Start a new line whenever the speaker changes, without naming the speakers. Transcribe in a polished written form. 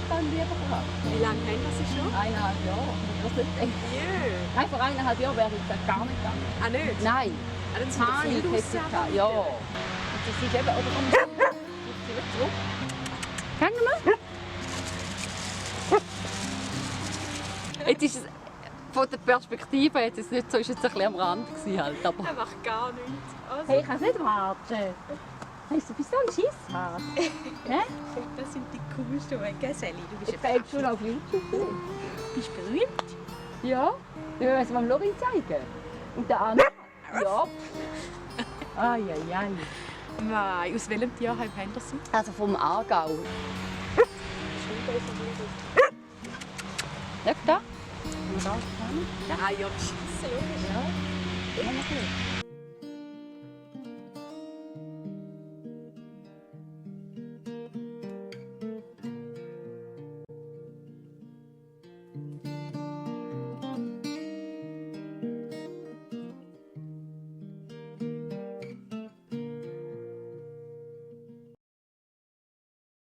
dann lieber gehabt.
Wie lange haben wir sie schon?
1,5 Jahre. Das nicht denken.
Ja.
Nein, vor 1,5 Jahren wäre ich gesagt, gar nicht gegangen.
Ah, nicht?
Nein.
Ah, dann sind wir
Panik
viel
hat
draussen,
sie
aber
gehabt.
nicht.
Ja. Und das ist eben, oder komm, sie wird zurück. Gehen wir? Jetzt ist es, von der Perspektive jetzt ist es nicht so, ist jetzt ein bisschen am Rand gewesen halt, aber...
Er macht gar nichts. Also,
Hey, ich kann es nicht warten. Hast du bist so ein Schisshase? Hä?
das sind die coolsten Wege, Sally. Du bist
Jetzt fängst du noch auf YouTube.
bist berühmt.
Ja? Ich will es mal Lorin zeigen. Und der andere? Ja. Ai.
Nein, aus welchem Tierheim haben wir sie?
Also vom Aargau. Schau da.
Ah ja, beschissen, logisch.
Ja.